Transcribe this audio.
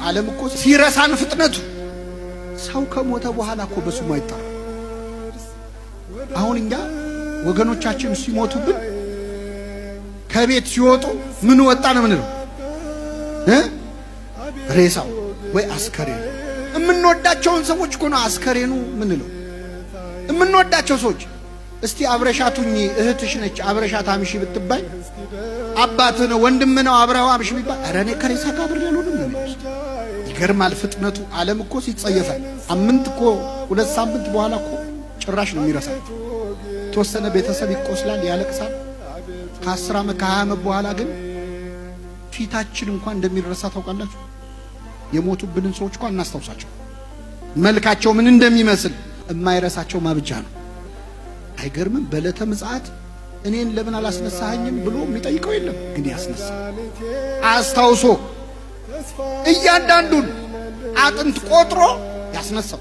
ዓለም እኮ ሲረሳን ፍጥነቱ ሰው ከሞተ በኋላ እኮ በስሙ አይጠራም። አሁን እኛ ወገኖቻችን ሲሞቱብን ከቤት ሲወጡ ምን ወጣ ነው ምንለው? ሬሳው ወይ አስከሬኑ። የምንወዳቸውን ሰዎች እኮ ነው አስከሬኑ ምንለው። የምንወዳቸው ሰዎች እስቲ አብረሻቱኝ እህትሽ ነች አብረሻት አምሺ ብትባይ፣ አባትህ ነው ወንድምህ ነው አብረኸው አምሺ ቢባል፣ ኧረ እኔ ከሬሳ ጋር አብሬ አልሆንም ነው የሚሉት። ይገርማል ፍጥነቱ። ዓለም እኮ ሲጸየፋል። ሳምንት እኮ 2 ሳምንት በኋላ እኮ ጭራሽ ነው የሚረሳው። የተወሰነ ቤተሰብ ይቆስላል፣ ያለቅሳል። ከ10 ዓመት ከ20 ዓመት በኋላ ግን ፊታችን እንኳን እንደሚረሳ ታውቃላችሁ። የሞቱብንን ሰዎች እንኳን እናስታውሳቸው፣ መልካቸው ምን እንደሚመስል የማይረሳቸው ማብጃ ነው። አይገርምም? በዕለተ ምጽአት እኔን ለምን አላስነሳኸኝም ብሎ የሚጠይቀው የለም፣ ግን ያስነሳ አስታውሶ እያንዳንዱን አጥንት ቆጥሮ ያስነሳው።